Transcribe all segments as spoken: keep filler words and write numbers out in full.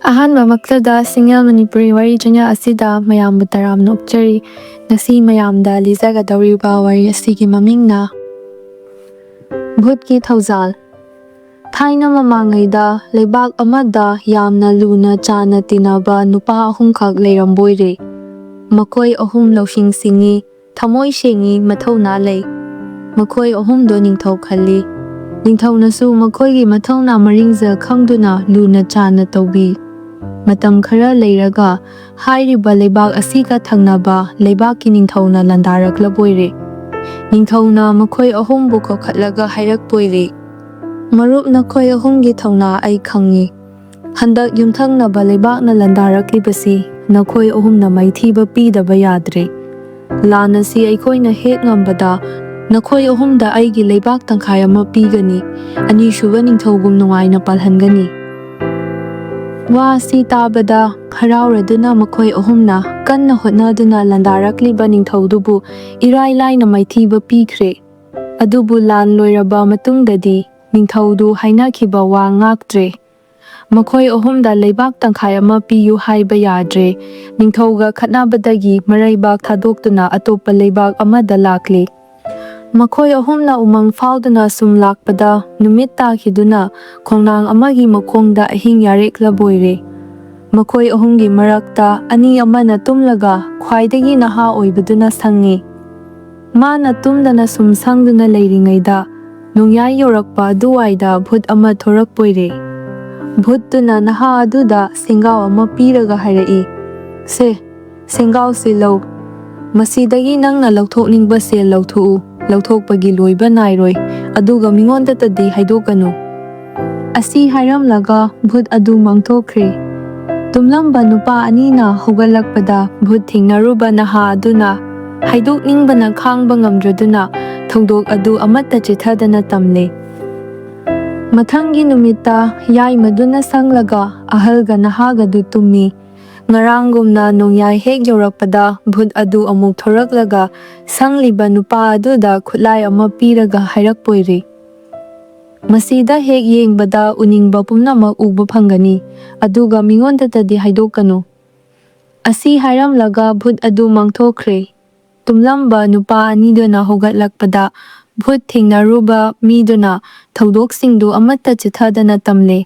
ꯑꯍꯥꯟꯕꯃꯛꯇꯗ ꯁꯤꯡꯉꯦꯜ ꯃꯅꯤꯄꯨꯔꯤ ꯋꯥꯔꯤ ꯆꯦꯅꯦꯜ ꯑꯁꯤꯗ ꯃꯌꯥꯝꯕꯨ ꯇꯔꯥꯝꯅ ꯑꯣꯛꯆꯔꯤ꯫ ꯉꯁꯤ ꯃꯌꯥꯝꯗ ꯂꯤꯖꯒꯗꯧꯔꯤꯕ ꯋꯥꯔꯤ ꯑꯁꯤꯒꯤ ꯃꯃꯤꯡꯅ ꯚꯨꯠꯀꯤ ꯊꯧꯖꯥꯜ꯫ ꯊꯥꯏꯅ ꯃꯃꯥꯡꯉꯩꯗ ꯂꯩꯕꯥꯛ ꯑꯃꯗ ꯌꯥꯝꯅ ꯂꯨꯅ ꯆꯥꯟꯅ ꯇꯤꯟꯅꯕ ꯅꯨꯄꯥ ꯑꯍꯨꯝꯈꯛ ꯂꯩꯔꯝꯕꯣꯏꯔꯦ꯫ ꯃꯈꯣꯏ ꯑꯍꯨꯝ ꯂꯧꯁꯤꯡ ꯁꯤꯡꯉꯤ, ꯊꯃꯣꯏ ꯁꯦꯡꯉꯤ, ꯃꯊꯧꯅꯥ ꯂꯩ꯫ ꯃꯈꯣꯏ ꯑꯍꯨꯝꯗꯣ ꯅꯤꯡꯊꯧ ꯈꯜꯂꯤ꯫ ꯅꯤꯡꯊꯧꯅꯁꯨ ꯃꯈꯣꯏꯒꯤ ꯃꯊꯧꯅꯥ ꯃꯔꯤꯡꯖꯦꯜ ꯈꯪꯗꯨꯅ ꯂꯨꯅ ꯆꯥꯟꯅ ꯇꯧꯕꯤ꯫ ꯃꯇꯝ ꯈꯔ ꯂꯩꯔꯒ ꯍꯥꯏꯔꯤꯕ ꯂꯩꯕꯥꯛ ꯑꯁꯤꯒ ꯊꯪꯅꯕ ꯂꯩꯕꯥꯛꯀꯤ ꯅꯤꯡꯊꯧꯅ ꯂꯥꯟꯗꯥꯔꯛꯂꯕꯣꯏꯔꯦ꯫ ꯅꯤꯡꯊꯧꯅ ꯃꯈꯣꯏ ꯑꯍꯨꯝꯕꯨ ꯀꯧꯈꯠꯂꯒ ꯍꯥꯏꯔꯛꯄꯣꯏꯔꯦ, "ꯃꯔꯨꯞ, ꯅꯈꯣꯏ ꯑꯍꯨꯝꯒꯤ ꯊꯧꯅꯥ ꯑꯩ ꯈꯪꯉꯤ꯫ ꯍꯟꯗꯛ ꯌꯨꯝꯊꯪꯅꯕ ꯂꯩꯕꯥꯛꯅ ꯂꯥꯟꯗꯥꯔꯛꯂꯤꯕꯁꯤ ꯅꯈꯣꯏ ꯑꯍꯨꯝꯅ ꯃꯥꯏꯊꯤꯕ ꯄꯤꯗꯕ ꯌꯥꯗ꯭ꯔꯦ꯫ ꯂꯥꯟ ꯑꯁꯤ ꯑꯩꯈꯣꯏꯅ ꯍꯦꯛ ꯉꯝꯕꯗ ꯅꯈꯣꯏ ꯑꯍꯨꯝꯗ ꯑꯩꯒꯤ ꯂꯩꯕꯥꯛ ꯇꯪꯈꯥꯏ ꯑꯃ ꯄꯤꯒꯅꯤ꯫ ꯑꯅꯤꯁꯨꯕ ꯅꯤꯡꯊꯧꯒꯨꯝ ꯅꯨꯡꯉꯥꯏꯅ ꯄꯥꯜꯍꯟꯒꯅꯤ꯫" ꯋꯥ ꯑꯁꯤ ꯇꯥꯕꯗ ꯍꯔꯥꯎꯔꯗꯨꯅ ꯃꯈꯣꯏ ꯑꯍꯨꯝꯅ ꯀꯟꯅ ꯍꯣꯠꯅꯗꯨꯅ ꯂꯥꯟꯗꯥꯔꯛꯂꯤꯕ ꯅꯤꯡꯊꯧꯗꯨꯕꯨ ꯏꯔꯥꯏ ꯂꯥꯏꯅ ꯃꯥꯏꯊꯤꯕ ꯄꯤꯈ꯭ꯔꯦ꯫ ꯑꯗꯨꯕꯨ ꯂꯥꯟ ꯂꯣꯏꯔꯕ ꯃꯇꯨꯡꯗꯗꯤ ꯅꯤꯡꯊꯧꯗꯨ ꯍꯥꯏꯅꯈꯤꯕ ꯋꯥ ꯉꯥꯛꯇ꯭ꯔꯦ꯫ ꯃꯈꯣꯏ ꯑꯍꯨꯝꯗ ꯂꯩꯕꯥꯛ ꯇꯪꯈꯥꯏ ꯑꯃ ꯄꯤꯌꯨ ꯍꯥꯏꯕ ꯌꯥꯗ꯭ꯔꯦ꯫ ꯅꯤꯡꯊꯧꯒ ꯈꯠꯅꯕꯗꯒꯤ ꯃꯔꯩꯕꯥꯛ ꯊꯥꯗꯣꯛꯇꯨꯅ ꯑꯇꯣꯞꯄ ꯂꯩꯕꯥꯛ ꯑꯃꯗ ꯂꯥꯛꯂꯤ꯫ ꯃꯈꯣꯏ ꯑꯍꯨꯝꯅ ꯎꯃꯪ ꯐꯥꯎꯗꯨꯅ ꯁꯨꯝ ꯂꯥꯛꯄꯗ ꯅꯨꯃꯤꯠ ꯇꯥꯈꯤꯗꯨꯅ ꯈꯣꯡꯅꯥꯡ ꯑꯃꯒꯤ ꯃꯈꯣꯡꯗ ꯑꯍꯤꯡ ꯌꯥꯔꯦꯛꯂꯕꯣꯏꯔꯦ꯫ ꯃꯈꯣꯏ ꯑꯍꯨꯝꯒꯤ ꯃꯔꯛꯇ ꯑꯅꯤ ꯑꯃꯅ ꯇꯨꯝꯂꯒ ꯈ꯭ꯋꯥꯏꯗꯒꯤ ꯅꯍꯥ ꯑꯣꯏꯕꯗꯨꯅ ꯁꯪꯉꯤ꯫ ꯃꯥꯅ ꯇꯨꯝꯗꯅ ꯁꯨꯝ ꯁꯪꯗꯨꯅ ꯂꯩꯔꯤꯉꯩꯗ ꯅꯣꯡꯌꯥꯏ ꯌꯧꯔꯛꯄ ꯑꯗꯨꯋꯥꯏꯗ ꯚꯨꯠ ꯑꯃ ꯊꯣꯔꯛꯄꯣꯏꯔꯦ꯫ ꯚꯨꯠꯇꯨꯅ ꯅꯍꯥ ꯑꯗꯨꯗ ꯁꯦꯡꯒꯥꯎ ꯑꯃ ꯄꯤꯔꯒ ꯍꯥꯏꯔꯛꯏ, "ꯁꯦ, ꯁꯦꯡꯒꯥꯎꯁꯤ ꯂꯧ꯫ ꯃꯁꯤꯗꯒꯤ ꯅꯪꯅ ꯂꯧꯊꯣꯛꯅꯤꯡꯕ ꯁꯦꯜ ꯂꯧꯊꯣꯛꯎ꯫ ꯂꯧꯊꯣꯛꯄꯒꯤ ꯂꯣꯏꯕ ꯅꯥꯏꯔꯣꯏ꯫ ꯑꯗꯨꯒ ꯃꯤꯉꯣꯟꯗꯇꯗꯤ ꯍꯥꯏꯗꯣꯛꯀꯅꯨ꯫" ꯑꯁꯤ ꯍꯥꯏꯔꯝꯂꯒ ꯚꯨꯠ ꯑꯗꯨ ꯃꯥꯡꯊꯣꯛꯈ꯭ꯔꯦ꯫ ꯇꯨꯝꯂꯝꯕ ꯅꯨꯄꯥ ꯑꯅꯤꯅ ꯍꯧꯒꯠꯂꯛꯄꯗ ꯚꯨꯠ ꯊꯦꯡꯅꯔꯨꯕ ꯅꯍꯥ ꯑꯗꯨꯅ ꯍꯥꯏꯗꯣꯛꯅꯤꯡꯕꯅ ꯈꯥꯡꯕ ꯉꯝꯗ꯭ꯔꯗꯨꯅ ꯊꯧꯗꯣꯛ ꯑꯗꯨ ꯑꯃꯠꯇ ꯆꯤꯊꯗꯅ ꯇꯝꯂꯦ꯫ ꯃꯊꯪꯒꯤ ꯅꯨꯃꯤꯠꯇ ꯌꯥꯏꯃꯗꯨꯅ ꯁꯪꯂꯒ ꯑꯍꯜꯒ ꯅꯍꯥꯒꯗꯨ ꯇꯨꯝꯃꯤ꯫ ꯉꯔꯥꯡꯒꯨꯝꯅ ꯅꯣꯡꯌꯥꯏ ꯍꯦꯛ ꯌꯧꯔꯛꯄꯗ ꯚꯨꯠ ꯑꯗꯨ ꯑꯃꯨꯛ ꯊꯣꯔꯛꯂꯒ ꯁꯪꯂꯤꯕ ꯅꯨꯄꯥ ꯑꯗꯨꯗ ꯈꯨꯠꯂꯥꯏ ꯑꯃ ꯄꯤꯔꯒ ꯍꯥꯏꯔꯛꯄꯣꯏꯔꯦ, ꯃꯁꯤꯗ ꯍꯦꯛ ꯌꯦꯡꯕꯗ ꯎꯅꯤꯡꯕ ꯄꯨꯝꯅꯃꯛ ꯎꯕ ꯐꯪꯒꯅꯤ, ꯑꯗꯨꯒ ꯃꯤꯉꯣꯟꯗꯇꯗꯤ ꯍꯥꯏꯗꯣꯛꯀꯅꯨ꯫ ꯑꯁꯤ ꯍꯥꯏꯔꯝꯂꯒ ꯚꯨꯠ ꯑꯗꯨ ꯃꯥꯡꯊꯣꯛꯈ꯭ꯔꯦ꯫ ꯇꯨꯝꯂꯝꯕ ꯅꯨꯄꯥ ꯑꯅꯤꯗꯨꯅ ꯍꯧꯒꯠꯂꯛꯄꯗ, ꯚꯨꯠ ꯊꯦꯡꯅꯔꯨꯕ ꯃꯤꯗꯨꯅ ꯊꯧꯗꯣꯛꯁꯤꯡꯗꯨ ꯑꯃꯠꯇ ꯆꯤꯊꯗꯅ ꯇꯝꯂꯦ꯫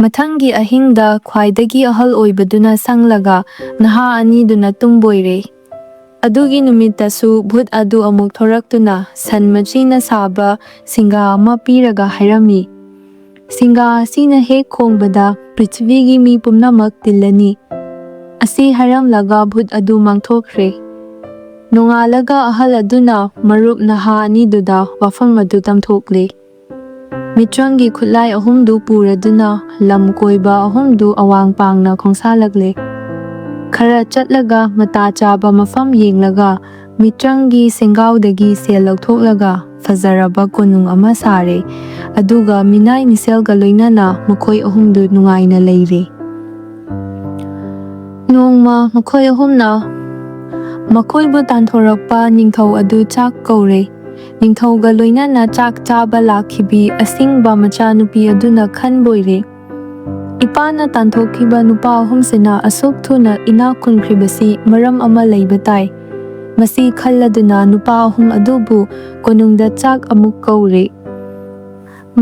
ꯃꯊꯪꯒꯤ ꯑꯍꯤꯡꯗ ꯈ꯭ꯋꯥꯏꯗꯒꯤ ꯑꯍꯜ ꯑꯣꯏꯕꯗꯨꯅ ꯁꯪꯂꯒ ꯅꯍꯥ ꯑꯅꯤꯗꯨꯅ ꯇꯨꯝꯕꯣꯏꯔꯦ꯫ ꯑꯗꯨꯒꯤ ꯅꯨꯃꯤꯠꯇꯁꯨ ꯚꯨꯠ ꯑꯗꯨ ꯑꯃꯨꯛ ꯊꯣꯔꯛꯇꯨꯅ ꯁꯟ ꯃꯆꯤꯅ ꯁꯥꯕ ꯁꯤꯡꯒꯥ ꯑꯃ ꯄꯤꯔꯒ ꯍꯥꯏꯔꯝꯃꯤ, "ꯁꯤꯡꯒꯥ ꯑꯁꯤꯅ ꯍꯦꯛ ꯈꯣꯡꯕꯗ ꯄ꯭ꯔꯤꯊꯤꯕꯤꯒꯤ ꯃꯤ ꯄꯨꯝꯅꯃꯛ ꯇꯤꯜꯂꯅꯤ"꯫ ꯑꯁꯤ ꯍꯥꯏꯔꯝꯂꯒ ꯚꯨꯠ ꯑꯗꯨ ꯃꯥꯡꯊꯣꯛꯈ꯭ꯔꯦ꯫ ꯅꯣꯡꯉꯥꯜꯂꯒ ꯑꯍꯜ ꯑꯗꯨꯅ ꯃꯔꯨꯞ ꯅꯍꯥ ꯑꯅꯤꯗꯨꯗ ꯋꯥꯐꯝ ꯑꯗꯨ ꯇꯝꯊꯣꯛꯂꯦ꯫ ꯃꯤꯇ꯭ꯔꯪꯒꯤ ꯈꯨꯠꯂꯥꯏ ꯑꯍꯨꯝꯗꯨ ꯄꯨꯔꯗꯨꯅ ꯂꯝ ꯀꯣꯏꯕ ꯑꯍꯨꯝꯗꯨ ꯑꯋꯥꯡ ꯄꯥꯡꯅ ꯈꯣꯡꯁꯥꯜꯂꯛꯂꯦ꯫ ꯈꯔ ꯆꯠꯂꯒ ꯃꯇꯥ ꯆꯥꯕ ꯃꯐꯝ ꯌꯦꯡꯂꯒ ꯃꯤꯇ꯭ꯔꯪꯒꯤ ꯁꯦꯡꯒꯥꯎꯗꯒꯤ ꯁꯦꯜ ꯂꯧꯊꯣꯛꯂꯒ ꯐꯖꯔꯕ ꯀꯣꯅꯨꯡ ꯑꯃ ꯁꯥꯔꯦ꯫ ꯑꯗꯨꯒ ꯃꯤꯅꯥꯏ ꯃꯤꯁꯦꯜꯒ ꯂꯣꯏꯅꯅ ꯃꯈꯣꯏ ꯑꯍꯨꯝꯗꯨ ꯅꯨꯡꯉꯥꯏꯅ ꯂꯩꯔꯦ꯫ ꯅꯣꯡꯃ ꯃꯈꯣꯏ ꯑꯍꯨꯝꯅ ꯃꯈꯣꯏꯕꯨ ꯇꯥꯟꯊꯣꯔꯛꯄ ꯅꯤꯡꯊꯧ ꯑꯗꯨ ꯆꯥꯛ ꯀꯧꯔꯦ꯫ ꯅꯤꯡꯊꯧꯒ ꯂꯣꯏꯅꯅ ꯆꯥꯛ ꯆꯥꯕ ꯂꯥꯛꯈꯤꯕꯤ ꯑꯁꯤꯡꯕ ꯃꯆꯥꯅꯨꯄꯤ ꯑꯗꯨꯅ ꯈꯟꯕꯣꯏꯔꯦ, "ꯏꯄꯥꯅ ꯇꯥꯟꯊꯣꯛꯈꯤꯕ ꯅꯨꯄꯥ ꯑꯍꯨꯝꯁꯤꯅ ꯑꯁꯨꯛ ꯊꯨꯅ ꯏꯅꯥꯛ ꯈꯨꯟꯈ꯭ꯔꯤꯕꯁꯤ ꯃꯔꯝ ꯑꯃ ꯂꯩꯕ ꯇꯥꯏ"꯫ ꯃꯁꯤ ꯈꯜꯂꯗꯨꯅ ꯅꯨꯄꯥ ꯑꯍꯨꯝ ꯑꯗꯨꯕꯨ ꯀꯣꯅꯨꯡꯗ ꯆꯥꯛ ꯑꯃꯨꯛ ꯀꯧꯔꯦ꯫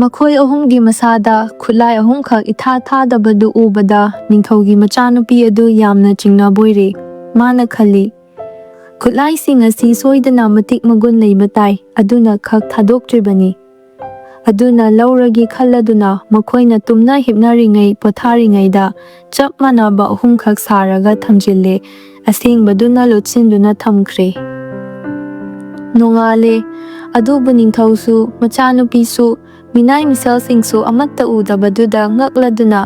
ꯃꯈꯣꯏ ꯑꯍꯨꯝꯒꯤ ꯃꯁꯥꯗ ꯈꯨꯠꯂꯥꯏ ꯑꯍꯨꯝꯈꯛ ꯏꯊꯥ ꯊꯥꯗꯕꯗꯨ ꯎꯕꯗ ꯅꯤꯡꯊꯧꯒꯤ ꯃꯆꯥꯅꯨꯄꯤ ꯑꯗꯨ ꯌꯥꯝꯅ ꯆꯤꯡꯅꯕꯣꯏꯔꯦ꯫ ꯃꯥꯅ ꯈꯜꯂꯤ, "ꯈꯨꯠꯂꯥꯏꯁꯤꯡ ꯑꯁꯤ ꯁꯣꯏꯗꯅ ꯃꯇꯤꯛ ꯃꯒꯨꯟ ꯂꯩꯕ ꯇꯥꯏ, ꯑꯗꯨꯅ ꯈꯛ ꯊꯥꯗꯣꯛꯇ꯭ꯔꯤꯕꯅꯤ"꯫ ꯑꯗꯨꯅ ꯂꯧꯔꯒꯦ ꯈꯜꯂꯗꯨꯅ ꯃꯈꯣꯏꯅ ꯇꯨꯝꯅ ꯍꯤꯞꯅꯔꯤꯉꯩ ꯄꯣꯊꯥꯔꯤꯉꯩꯗ ꯆꯞ ꯃꯥꯟꯅꯕ ꯑꯍꯨꯝꯈꯛ ꯁꯥꯔꯒ ꯊꯝꯖꯤꯜꯂꯦ꯫ ꯑꯁꯦꯡꯕꯗꯨꯅ ꯂꯣꯠꯁꯤꯟꯗꯨꯅ ꯊꯝꯈ꯭ꯔꯦ꯫ ꯅꯣꯡꯉꯥꯜꯂꯦ꯫ ꯑꯗꯨꯕꯨ ꯅꯤꯡꯊꯧꯁꯨ ꯃꯆꯥꯅꯨꯄꯤꯁꯨ ꯃꯤꯅꯥꯏ ꯃꯤꯁꯦꯜꯁꯤꯡꯁꯨ ꯑꯃꯠꯇ ꯎꯗꯕꯗꯨꯗ ꯉꯛꯂꯗꯨꯅ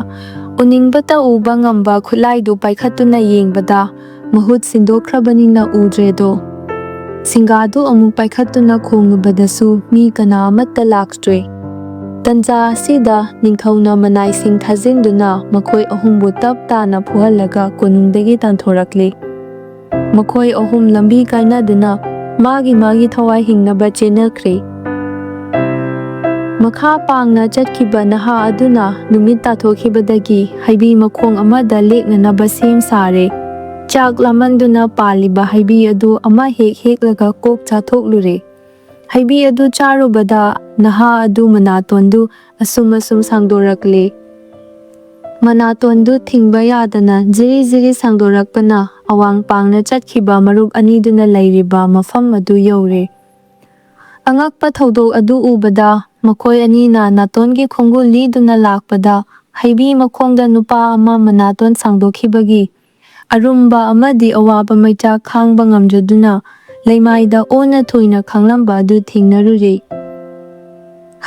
ꯎꯅꯤꯡꯕꯇ ꯎꯕ ꯉꯝꯕ ꯈꯨꯠꯂꯥꯏꯗꯨ ꯄꯥꯏꯈꯠꯇꯨꯅ ꯌꯦꯡꯕꯗ ꯃꯍꯨꯠ ꯁꯤꯟꯗꯣꯛꯈ꯭ꯔꯕꯅꯤꯅ ꯎꯗ꯭ꯔꯦꯗꯣ꯫ ꯁꯤꯡꯒꯥꯗꯨ ꯑꯃꯨꯛ ꯄꯥꯏꯈꯠꯇꯨꯅ ꯈꯣꯡꯂꯨꯕꯗꯁꯨ ꯃꯤ ꯀꯅꯥ ꯑꯃꯠꯇ ꯂꯥꯛꯇ꯭ꯔꯦ꯫ ꯇꯟꯖꯥ ꯑꯁꯤꯗ ꯅꯤꯡꯊꯧꯅ ꯃꯅꯥꯏꯁꯤꯡ ꯊꯥꯖꯤꯟꯗꯨꯅ ꯃꯈꯣꯏ ꯑꯍꯨꯝꯕꯨ ꯇꯞ ꯇꯥꯅ ꯐꯨꯍꯜꯂꯒ ꯀꯣꯅꯨꯡꯗꯒꯤ ꯇꯥꯟꯊꯣꯔꯛꯂꯦ꯫ ꯃꯈꯣꯏ ꯑꯍꯨꯝ ꯂꯝꯕꯤ ꯀꯥꯏꯅꯗꯨꯅ ꯃꯥꯒꯤ ꯃꯥꯒꯤ ꯊꯋꯥꯏ ꯍꯤꯡꯅꯕ ꯆꯦꯟꯅꯈ꯭ꯔꯦ꯫ ꯃꯈꯥ ꯄꯥꯡꯅ ꯆꯠꯈꯤꯕ ꯅꯍꯥ ꯑꯗꯨꯅ ꯅꯨꯃꯤꯠ ꯇꯥꯊꯣꯛꯈꯤꯕꯗꯒꯤ ꯍꯩꯕꯤ ꯃꯈꯣꯡ ꯑꯃꯗ ꯂꯦꯛꯅꯅꯕ ꯁꯦꯝ ꯁꯥꯔꯦ꯫ ꯆꯥꯛ ꯂꯥꯝꯃꯟꯗꯨꯅ ꯄꯥꯜꯂꯤꯕ ꯍꯩꯕꯤ ꯑꯗꯨ ꯑꯃ ꯍꯦꯛ ꯍꯦꯛꯂꯒ ꯀꯣꯛ ꯆꯥꯊꯣꯛꯂꯨꯔꯦ꯫ ꯍꯩꯕꯤ ꯑꯗꯨ ꯆꯥꯔꯨꯕꯗ ꯅꯍꯥ ꯑꯗꯨ ꯃꯅꯥꯇꯣꯟꯗꯨ ꯑꯁꯨꯝ ꯑꯁꯨꯝ ꯁꯥꯡꯗꯣꯔꯛꯂꯦ꯫ ꯃꯅꯥꯇꯣꯟꯗꯨ ꯊꯤꯡꯕ ꯌꯥꯗꯅ ꯖꯤꯔꯤ ꯖꯤꯔꯤ ꯁꯥꯡꯗꯣꯔꯛꯄꯅ ꯑꯋꯥꯡ ꯄꯥꯡꯅ ꯆꯠꯈꯤꯕ ꯃꯔꯨꯞ ꯑꯅꯤꯗꯨꯅ ꯂꯩꯔꯤꯕ ꯃꯐꯝ ꯑꯗꯨ ꯌꯧꯔꯦ꯫ ꯑꯉꯛꯄ ꯊꯧꯗꯣꯛ ꯑꯗꯨ ꯎꯕꯗ ꯃꯈꯣꯏ ꯑꯅꯤꯅ ꯅꯥꯇꯣꯟꯒꯤ ꯈꯣꯡꯒꯨꯜ ꯂꯤꯗꯨꯅ ꯂꯥꯛꯄꯗ ꯍꯩꯕꯤ ꯃꯈꯣꯡꯗ ꯅꯨꯄꯥ ꯑꯃ ꯃꯅꯥꯇꯣꯟ ꯁꯥꯡꯗꯣꯛꯈꯤꯕꯒꯤ ꯑꯔꯨꯝꯕ ꯑꯃꯗꯤ ꯑꯋꯥꯕ ꯃꯩꯆꯥꯛ ꯈꯥꯡꯕ ꯉꯝꯖꯗꯨꯅ ꯂꯩꯃꯥꯏꯗ ꯑꯣꯟꯅ ꯊꯣꯏꯅ ꯈꯥꯡꯂꯝꯕ ꯑꯗꯨ ꯊꯦꯡꯅꯔꯨꯔꯦ꯫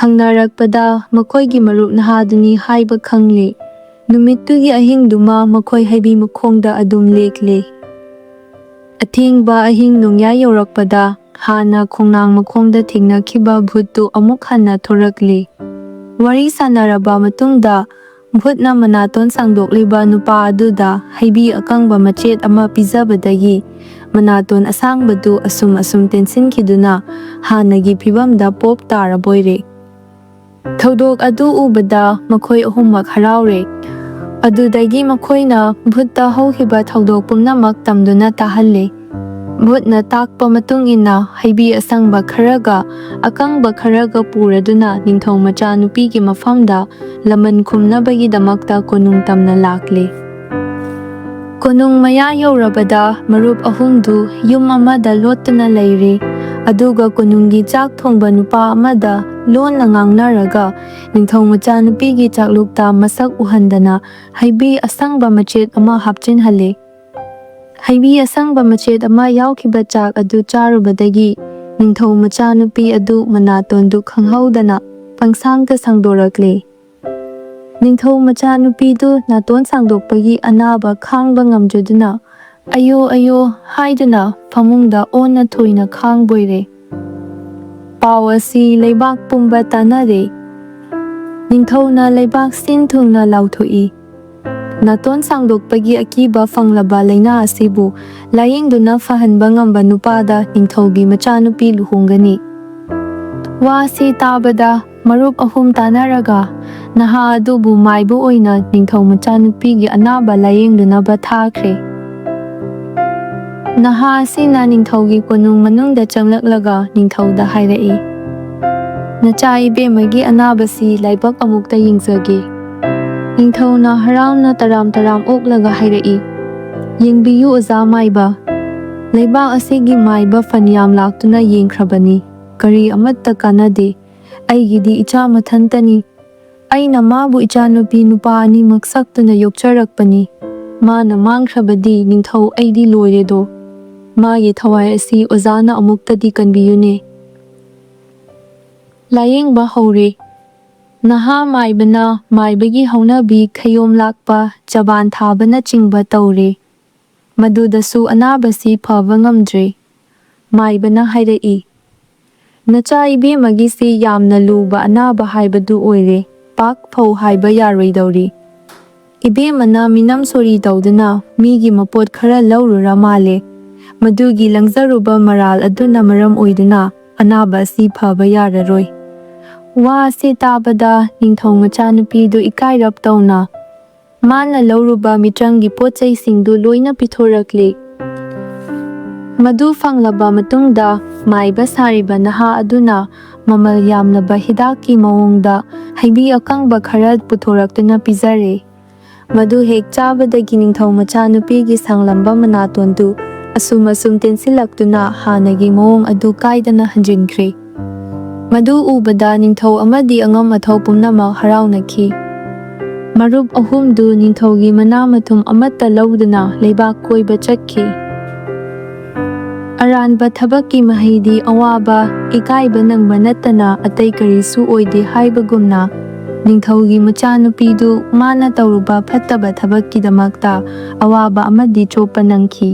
ꯍꯪꯅꯔꯛꯄꯗ ꯃꯈꯣꯏꯒꯤ ꯃꯔꯨꯞ ꯅꯍꯥꯗꯨꯅꯤ ꯍꯥꯏꯕ ꯈꯪꯂꯦ꯫ ꯅꯨꯃꯤꯠꯇꯨꯒꯤ ꯑꯍꯤꯡꯗꯨꯃ ꯃꯈꯣꯏ ꯍꯩꯕꯤ ꯃꯈꯣꯡꯗ ꯑꯗꯨꯝ ꯂꯦꯛꯂꯦ꯫ ꯑꯊꯦꯡꯕ ꯑꯍꯤꯡ ꯅꯣꯡꯌꯥꯏ ꯌꯧꯔꯛꯄꯗ ꯍꯥꯟꯅ ꯈꯣꯡꯅꯥꯡ ꯃꯈꯣꯡꯗ ꯊꯦꯡꯅꯈꯤꯕ ꯚꯨꯠꯇꯨ ꯑꯃꯨꯛ ꯍꯟꯅ ꯊꯣꯔꯛꯂꯦ꯫ ꯋꯥꯔꯤ ꯁꯥꯟꯅꯔꯕ ꯃꯇꯨꯡꯗ ꯚꯨꯠꯅ ꯃꯅꯥꯇꯣꯟ ꯁꯥꯡꯗꯣꯛꯂꯤꯕ ꯅꯨꯄꯥ ꯑꯗꯨꯗ ꯍꯩꯕꯤ ꯑꯀꯪꯕ ꯃꯆꯦꯠ ꯑꯃ ꯄꯤꯖꯕꯗꯒꯤ ꯃꯅꯥꯇꯣꯟ ꯑꯁꯥꯡꯕꯗꯨ ꯑꯁꯨꯝ ꯑꯁꯨꯝ ꯇꯦꯟꯁꯤꯟꯈꯤꯗꯨꯅ ꯍꯥꯟꯅꯒꯤ ꯐꯤꯕꯝꯗ ꯄꯣꯞ ꯇꯥꯔꯕꯣꯏꯔꯦ꯫ ꯊꯧꯗꯣꯛ ꯑꯗꯨ ꯎꯕꯗ ꯃꯈꯣꯏ ꯑꯍꯨꯝꯃꯛ ꯍꯔꯥꯎꯔꯦ꯫ ꯑꯗꯨꯗꯒꯤ ꯃꯈꯣꯏꯅ ꯚꯨꯠꯇ ꯍꯧꯈꯤꯕ ꯊꯧꯗꯣꯛ ꯄꯨꯝꯅꯃꯛ ꯇꯝꯗꯨꯅ ꯇꯥꯍꯜꯂꯦ꯫ ꯚꯨꯠꯅ ꯇꯥꯛꯄ ꯃꯇꯨꯡ ꯏꯟꯅ ꯍꯩꯕꯤ ꯑꯁꯪꯕ ꯈꯔꯒ ꯑꯀꯪꯕ ꯈꯔꯒ ꯄꯨꯔꯗꯨꯅ ꯅꯤꯡꯊꯧ ꯃꯆꯥꯅꯨꯄꯤꯒꯤ ꯃꯐꯝꯗ ꯂꯃꯟ ꯈꯨꯝꯅꯕꯒꯤꯗꯃꯛꯇ ꯀꯣꯅꯨꯡ ꯇꯝꯅ ꯂꯥꯛꯂꯦ꯫ ꯀꯣꯅꯨꯡ ꯃꯌꯥ ꯌꯧꯔꯕꯗ ꯃꯔꯨꯞ ꯑꯍꯨꯝꯗꯨ ꯌꯨꯝ ꯑꯃꯗ ꯂꯣꯠꯇꯨꯅ ꯂꯩꯔꯦ꯫ ꯑꯗꯨꯒ ꯀꯣꯅꯨꯡꯒꯤ ꯆꯥꯛ ꯊꯣꯡꯕ ꯅꯨꯄꯥ ꯑꯃꯗ ꯂꯣꯟꯅ ꯉꯥꯡꯅꯔꯒ ꯅꯤꯡꯊꯧ ꯃꯆꯥꯅꯨꯄꯤꯒꯤ ꯆꯥꯛꯂꯨꯛꯇ ꯃꯁꯛ ꯎꯍꯟꯗꯅ ꯍꯩꯕꯤ ꯑꯁꯪꯕ ꯃꯆꯦꯠ ꯑꯃ ꯍꯥꯞꯆꯤꯟꯍꯜꯂꯦ꯫ ꯍꯩꯕꯤ ꯑꯁꯪꯕ ꯃꯆꯦꯠ ꯑꯃ ꯌꯥꯎꯈꯤꯕ ꯆꯥꯛ ꯑꯗꯨ ꯆꯥꯔꯨꯕꯗꯒꯤ ꯅꯤꯡꯊꯧ ꯃꯆꯥꯅꯨꯄꯤ ꯑꯗꯨ ꯃꯅꯥꯇꯣꯟꯗꯨ ꯈꯪꯍꯧꯗꯅ ꯄꯪꯁꯥꯡꯗ ꯁꯥꯡꯗꯣꯔꯛꯂꯦ꯫ ꯅꯤꯡꯊꯧ ꯃꯆꯥꯅꯨꯄꯤꯗꯨ ꯅꯥꯇꯣꯟ ꯁꯥꯡꯗꯣꯛꯄꯒꯤ ꯑꯅꯥꯕ ꯈꯥꯡꯕ ꯉꯝꯖꯗꯨꯅ "ꯑꯌꯣ, ꯑꯌꯣ" ꯍꯥꯏꯗꯨꯅ ꯐꯃꯨꯡꯗ ꯑꯣꯟꯅ ꯊꯣꯏꯅ ꯈꯥꯡꯕꯣꯏꯔꯦ꯫ ꯄꯥꯎ ꯑꯁꯤ ꯂꯩꯕꯥꯛ ꯄꯨꯝꯕ ꯇꯥꯅꯔꯦ꯫ ꯅꯤꯡꯊꯧꯅ ꯂꯩꯕꯥꯛ ꯁꯤꯟ ꯊꯨꯡꯅ ꯂꯥꯎꯊꯣꯛꯏ꯫ ꯅꯥꯇꯣꯟ ꯁꯥꯡꯗꯣꯛꯄꯒꯤ ꯑꯀꯤꯕ ꯐꯪꯂꯕ ꯂꯥꯏꯅꯥ ꯑꯁꯤꯕꯨ ꯂꯥꯌꯦꯡꯗꯨꯅ ꯐꯍꯟꯕ ꯉꯝꯕ ꯅꯨꯄꯥꯗ ꯅꯤꯡꯊꯧꯒꯤ ꯃꯆꯥꯅꯨꯄꯤ ꯂꯨꯍꯣꯡꯒꯅꯤ꯫ ꯋꯥꯁꯤ ꯇꯥꯕꯗ ꯃꯔꯨꯞ ꯑꯍꯨꯝ ꯇꯥꯟꯅꯔꯒ ꯅꯍꯥ ꯑꯗꯨꯕꯨ ꯃꯥꯏꯕ ꯑꯣꯏꯅ ꯅꯤꯡꯊꯧ ꯃꯆꯥꯅꯨꯄꯤꯒꯤ ꯑꯅꯥꯕ ꯂꯥꯌꯦꯡꯗꯅꯕ ꯊꯥꯈ꯭ꯔꯦ꯫ ꯅꯍꯥ ꯑꯁꯤꯅ ꯅꯤꯡꯊꯧꯒꯤ ꯀꯣꯅꯨꯡ ꯃꯅꯨꯡꯗ ꯆꯪꯂꯛꯂꯒ ꯅꯤꯡꯊꯧꯗ ꯍꯥꯏꯔꯛꯏ, "ꯅꯆꯥ ꯏꯕꯦꯝꯃꯒꯤ ꯑꯅꯥꯕꯁꯤ ꯂꯥꯏꯕꯛ ꯑꯃꯨꯛꯇ ꯌꯦꯡꯖꯒꯦ꯫" ꯅꯤꯡꯊꯧꯅ ꯍꯔꯥꯎꯅ ꯇꯔꯥꯝ ꯇꯔꯥꯝ ꯑꯣꯛꯂꯒ ꯍꯥꯏꯔꯛꯏ, "ꯌꯦꯡꯕꯤꯌꯨ ꯑꯣꯖꯥ ꯃꯥꯏꯕ, ꯂꯩꯕꯥꯛ ꯑꯁꯤꯒꯤ ꯃꯥꯏꯕ ꯐꯅꯌꯥꯝ ꯂꯥꯛꯇꯨꯅ ꯌꯦꯡꯈ꯭ꯔꯕꯅꯤ, ꯀꯔꯤ ꯑꯃꯠꯇ ꯀꯥꯟꯅꯗꯦ꯫ ꯑꯩꯒꯤꯗꯤ ꯏꯆꯥ ꯃꯊꯟꯇꯅꯤ꯫ ꯑꯩꯅ ꯃꯥꯕꯨ ꯏꯆꯥꯅꯨꯄꯤ ꯅꯨꯄꯥ ꯑꯅꯤꯃꯛ ꯁꯛꯇꯨꯅ ꯌꯣꯛꯆꯔꯛꯄꯅꯤ꯫ ꯃꯥꯅ ꯃꯥꯡꯈ꯭ꯔꯕꯗꯤ ꯅꯤꯡꯊꯧ ꯑꯩꯗꯤ ꯂꯣꯏꯔꯦꯗꯣ꯫ ꯃꯥꯒꯤ ꯊꯋꯥꯏ ꯑꯁꯤ ꯑꯣꯖꯥꯅ ꯑꯃꯨꯛꯇꯗꯤ ꯀꯟꯕꯤꯌꯨꯅꯦ꯫" ꯂꯥꯌꯦꯡꯕ ꯍꯧꯔꯦ꯫ ꯅꯍꯥ ꯃꯥꯏꯕꯅ ꯃꯥꯏꯕꯒꯤ ꯍꯧꯅꯕꯤ ꯈꯌꯣꯝ ꯂꯥꯛꯄ, ꯆꯕꯥꯟ ꯊꯥꯕꯅꯆꯤꯡꯕ ꯇꯧꯔꯦ꯫ ꯃꯗꯨꯗꯁꯨ ꯑꯅꯥꯕꯁꯤ ꯐꯕ ꯉꯝꯗ꯭ꯔꯦ꯫ ꯃꯥꯏꯕꯅ ꯍꯥꯏꯔꯛꯏ, "ꯅꯆꯥ ꯏꯕꯦꯝꯃꯒꯤꯁꯤ ꯌꯥꯝꯅ ꯂꯨꯕ ꯑꯅꯥꯕ ꯍꯥꯏꯕꯗꯨ ꯑꯣꯏꯔꯦ, ꯄꯥꯛ ꯐꯧ ꯍꯥꯏꯕ ꯌꯥꯔꯣꯏꯗꯧꯔꯤ꯫ ꯏꯕꯦꯝꯃꯅ ꯃꯤꯅꯝ ꯁꯣꯔꯤ ꯇꯧꯗꯨꯅ ꯃꯤꯒꯤ ꯃꯄꯣꯠ ꯈꯔ ꯂꯧꯔꯨꯔ ꯃꯥꯜꯂꯦ꯫ ꯃꯗꯨꯒꯤ ꯂꯪꯖꯔꯨꯕ ꯃꯔꯥꯜ ꯑꯗꯨꯅ ꯃꯔꯝ ꯑꯣꯏꯗꯨꯅ ꯑꯅꯥꯕ ꯑꯁꯤ ꯐꯕ ꯌꯥꯔꯔꯣꯏ꯫" ꯋꯥ ꯑꯁꯤ ꯇꯥꯕꯗ ꯅꯤꯡꯊꯧ ꯃꯆꯥꯅꯨꯄꯤꯗꯨ ꯏꯀꯥꯏꯔꯞ ꯇꯧꯅ ꯃꯥꯅ ꯂꯧꯔꯨꯕ ꯃꯤꯇ꯭ꯔꯪꯒꯤ ꯄꯣꯠ ꯆꯩꯁꯤꯡꯗꯨ ꯂꯣꯏꯅ ꯄꯤꯊꯣꯔꯛꯂꯦ꯫ ꯃꯗꯨ ꯐꯪꯂꯕ ꯃꯇꯨꯡꯗ ꯃꯥꯏꯕ ꯁꯥꯔꯤꯕ ꯅꯍꯥ ꯑꯗꯨꯅ ꯃꯃꯜ ꯌꯥꯝꯂꯕ ꯍꯤꯗꯥꯛꯀꯤ ꯃꯑꯣꯡꯗ ꯍꯩꯕꯤ ꯑꯀꯪꯕ ꯈꯔ ꯄꯨꯊꯣꯔꯛꯇꯨꯅ ꯄꯤꯖꯔꯦ꯫ ꯃꯗꯨ ꯍꯦꯛ ꯆꯥꯕꯗꯒꯤ ꯅꯤꯡꯊꯧ ꯃꯆꯥꯅꯨꯄꯤꯒꯤ ꯁꯥꯡꯂꯝꯕ ꯃꯅꯥꯇꯣꯟꯗꯨ ꯑꯁꯨꯝ ꯑꯁꯨꯝ ꯇꯦꯟꯁꯤꯜꯂꯛꯇꯨꯅ ꯍꯥꯟꯅꯒꯤ ꯃꯑꯣꯡ ꯑꯗꯨ ꯀꯥꯏꯗꯅ ꯍꯟꯖꯤꯟꯈ꯭ꯔꯦ꯫ ꯃꯗꯨ ꯎꯕꯗ ꯅꯤꯡꯊꯧ ꯑꯃꯗꯤ ꯑꯉꯝ ꯑꯊꯧ ꯄꯨꯝꯅꯃꯛ ꯍꯔꯥꯎꯅꯈꯤ꯫ ꯃꯔꯨꯞ ꯑꯍꯨꯝꯗꯨ ꯅꯤꯡꯊꯧꯒꯤ ꯃꯅꯥ ꯃꯊꯨꯝ ꯑꯃꯠꯇ ꯂꯧꯗꯅ ꯂꯩꯕꯥꯛ ꯀꯣꯏꯕ ꯆꯠꯈꯤ꯫ ꯑꯔꯥꯟꯕ ꯊꯕꯛꯀꯤ ꯃꯍꯩꯗꯤ ꯑꯋꯥꯕ, ꯏꯀꯥꯏꯕ ꯅꯪꯕ ꯅꯠꯇꯅ ꯑꯇꯩ ꯀꯔꯤꯁꯨ ꯑꯣꯏꯗꯦ ꯍꯥꯏꯕꯒꯨꯝꯅ, ꯅꯤꯡꯊꯧꯒꯤ ꯃꯆꯥꯅꯨꯄꯤꯗꯨ ꯃꯥꯅ ꯇꯧꯔꯨꯕ ꯐꯠꯇꯕ ꯊꯕꯛꯀꯤꯗꯃꯛꯇ ꯑꯋꯥꯕ ꯑꯃꯗꯤ ꯆꯣꯞꯄ ꯅꯪꯈꯤ꯫